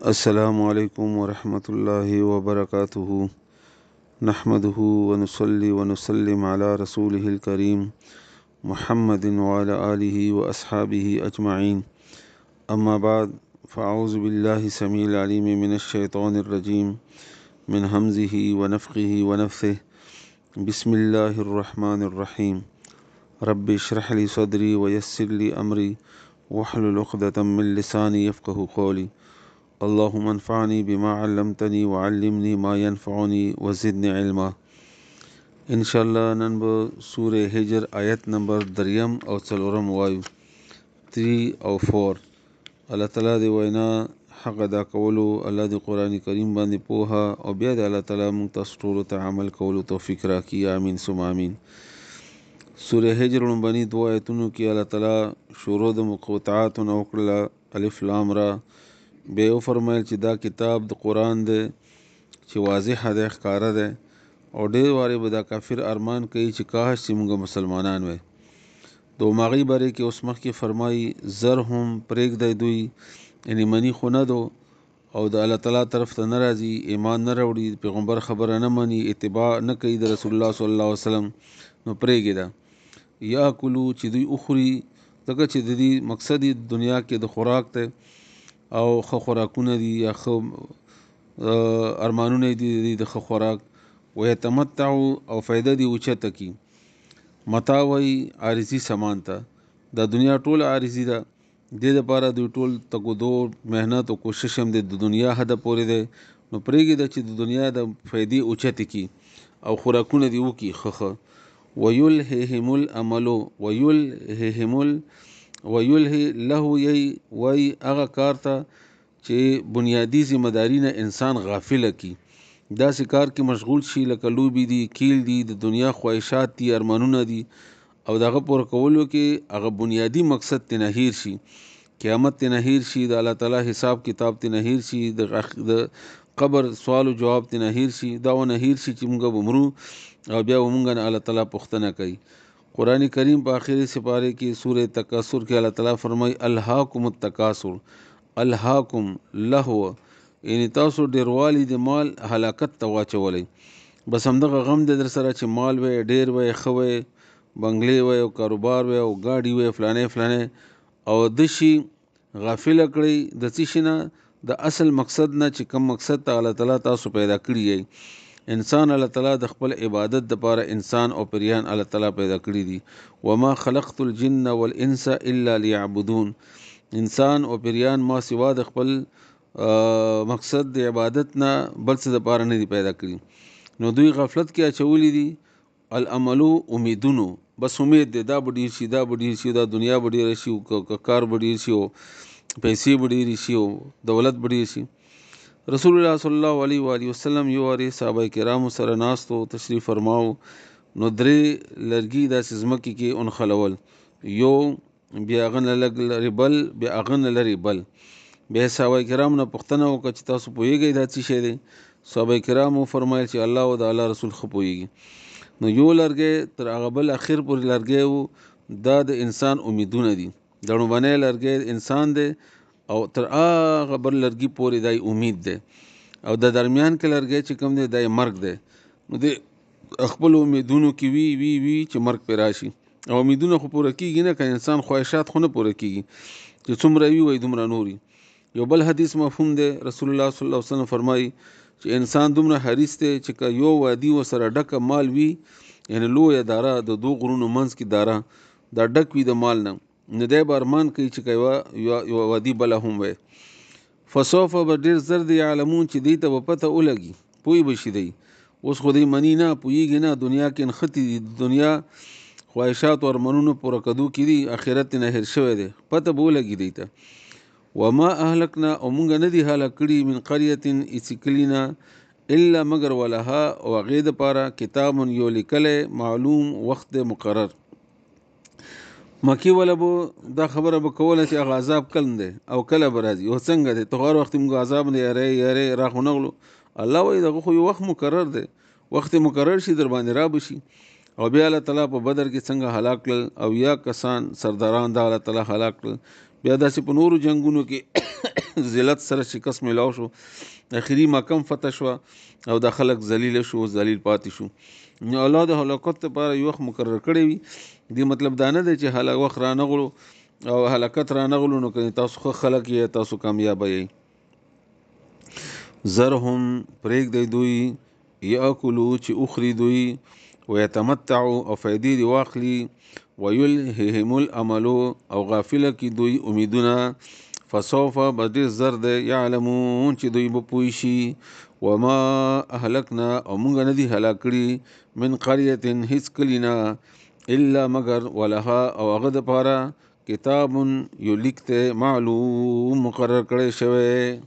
السلام علیکم ورحمة الله وبرکاته. نحمده ونصلي ونسلم على رسوله الكريم محمد وعلى آله وأصحابه أجمعين. أما بعد، فأعوذ بالله السميع العليم من الشيطان الرجيم من همزه ونفخه ونفثه. بسم الله الرحمن الرحيم. رب اشرح لي صدري ويسر لي أمري واحلل عقدة من لساني يفقه قولي. اللهم انفعني بما علمتني وعلمني ما ينفعني وزدني علما. ان شاء الله نن به سوره هجر آیت نمبر دریم او څلورم وایو، 3 او 4. الله تعالی دی وینا حق ادا کولو، الله دی قرآن کریم باندې پوهه او بیا دی الله تعالی موږ تاسو ټولو ته عمل کولو توفیق راکړي. آمین ثم آمین. سوره هجر لومبني دوه آیتونو کې الله تعالی شروع د مقطعاتو نه وکړله، الف لام را. بیا یې وفرمایل چې دا کتاب د قرآن دی چې واضح دی، ښکاره دی، او ډېر وارې به دا کافر ارمان کوي چې کاش چې موږ مسلمانان وای. د هماغې بارې کې اوس مخکې فرمایي زرهم، پرېږدی دوی، یعنې مني خو نه دو او د الله تعالی طرف ته نه راځي، ایمان نه راوړي، پیغمبر خبره نه مني، اتباع نه کوي د رسول الله صلی الله علیه وسلم، نو پرېږده. یاکلو، چې دوی وخوري، ځکه چې د دې مقصد یې دنیا کې د خوراک دی او ښه خوراکونه دي یا ښه ارمانونه دي د دې د ښه خوراک. ویتمتعو، او فایده دې اوچته کړي. متاع وایي عارضي سامان ته، دا دنیا ټوله عارضي ده، دې دپاره دوی ټول تګودور، محنت او کوشش هم دی د دنیا حده پورې دی، نو پرېږده چې د دنیا د فایدې اوچتې کړي او خوراکونه دې وکړي ښه ښه. ویلههم الامل، ویلههم ویلهي له یی وای هغه کار ته چې بنیادي ذمه داري نه انسان غافله کړي، داسې کار کې مشغول شي لکه لوبې دي، کیل دي، د دنیا خواهشات دي، ارمانونه دي، او د هغه پوره کولو کې هغه بنیادي مقصد ترې نه هېر شي، قیامت ترې نه هېر شي، د الله تعالی حساب کتاب ترې نه هېر شي، د قبر سوال او جواب ترې نه هېر شي، دا ونه هېر شي چې موږ به مرو او بیا به موږ نه الله تعالی پوښتنه کوي. قرآن کریم په آخري سپارې کې سورة تکاثر کې الله تعالی فرمایي الهاکم التکاثر، الهاکم لهو، یعنی تاسو ډېروالي د مال هلاکت ته واچولی. بس همدغه غم دی در سره چې مال وی، ډېر وی، ښه وی، بنګلې وی او کاروبار وی او ګاډي وی، فلانې فلانې، او دشي غافله کړئ د څه شي نه، د اصل مقصد نه چې کوم مقصد ته الله تعالی تاسو پیدا کړي یئ. انسان الله تعالی د خپل عبادت دپاره انسان او پریان الله تعالی پیدا کړي دي. وما خلقت الجن والانس الا ليعبدون، انسان او پریان ما سوا د خپل مقصد د عبادت نه بل څه دپاره نه دي پیدا کړي. نو دوی غفلت کې اچولي دي. الاملو امیدونو، بس امید دی دا به ډېر شي، دا به ډېر شي، دا دنیا به ډېره شي، کار به ډېر شي، او پیسې به ډېرې شي، او دولت به ډېر شي. رسول الله صلی الله علیه وآله وسلم یو وارې صحابه کرامو سره ناست و، تشریف فرماو، نو درې لرګي داسې ځمکې کې ونښلول، یو بیا هغه نه لږ لرې بل، بیا هغه نه لرې بل. بیا صحابه کرامو نه پوښتنه وکړه چې تاسو پوهېږئ دا څه شی دی؟ صحابه کرامو وفرمایل چې الله او د الله رسول ښه پوهېږي. نو یو لرګی تر هغه بل اخر پورې لرګی و، دا د انسان امیدونه دي. د لومړنی لرګی انسان دی او تر هغه بل لرګي پورې دا یې امید دی، او د درمیان کې لرګی چې کوم دی دا یې مرګ دی. نو دی خپلو امیدونو کې وي وي وي چې مرګ پرې راشي، او امیدونه خو پوره کېږي نه، که انسان خواهشات خو نه پوره کېږي، چې څومره وي وایي دومره نور وي. یو بل حدیث مفهوم دی، رسول الله صلی الله علیه وسلم فرمایي چې انسان دومره حریص دی چې که یو وادي ورسره ډکه مال وي، یعنې لویه داره د دوو غرونو منځ کې داره دا ډک وي د مال نه، نو دی به ارمان کوي چې که یوه وادي بله هم وی. فسوف به ډېر زر دی یعلمون، چې دوی ته به پته ولګي، پوه به شي دی. اوس خو دوی مني نه، پوهېږي نه، دنیا کې نښتي دي، د دنیا خواهشات او ارمانونو پوره کېدو کې دي، آخرت یې نه هېر شوی دی، پته به ولګي دوی ته. وما اهلکنا، او مونږ نه دي هلاک کړي، من قریة هېڅ کلي نه، الا مګر ولها، او هغې دپاره کتاب یو لیکلی معلوم وخت دی مقرر. مکې والا به دا خبره به کوله چې هغه عذاب کله دی او کله به راځي او څنګه دی، ته هر وخت موږ عذاب نه یارې یارې را خو نه غلو. الله وایي دغه خو یو وخت مقرر دی، وخت یې مقرر شي در باندې را به شي. او بیا الله تعالی په بدر کې څنګه هلاک کړل، او یا کسان سرداران دا الله تعالی هلاک کړل. بیا داسې په نورو جنگونو کې ذلت سره شکست ملاو شو. اخري مکه هم فتح شوه او دا خلک ذلیل شو، ذلیل پاتې شو. نو الله د هلاکت لپاره یو وخت مقرر کړی وي. دې مطلب دا نه دی چې هله وخت رانغلو او هلاکت رانغلو نو که تاسو ښه خلک یې، تاسو کامیابه یئ. زرهم پرېږدئ دوی، یاکلو چې وخوري دوی، ویتمتعو او فایدې دې واخلي، ویلههم الامل او غافله کړي دوی امیدونه، فسوف بس ډېر زر دی، یعلمون چې دوی به پوه شي. وما اهلکنا او مونږ نه دي هلاک کړي من قریة هیڅ کلي نه، الا مګر ولها او هغه دپاره کتاب یو لیک دی معلوم مقرر کړی شوی.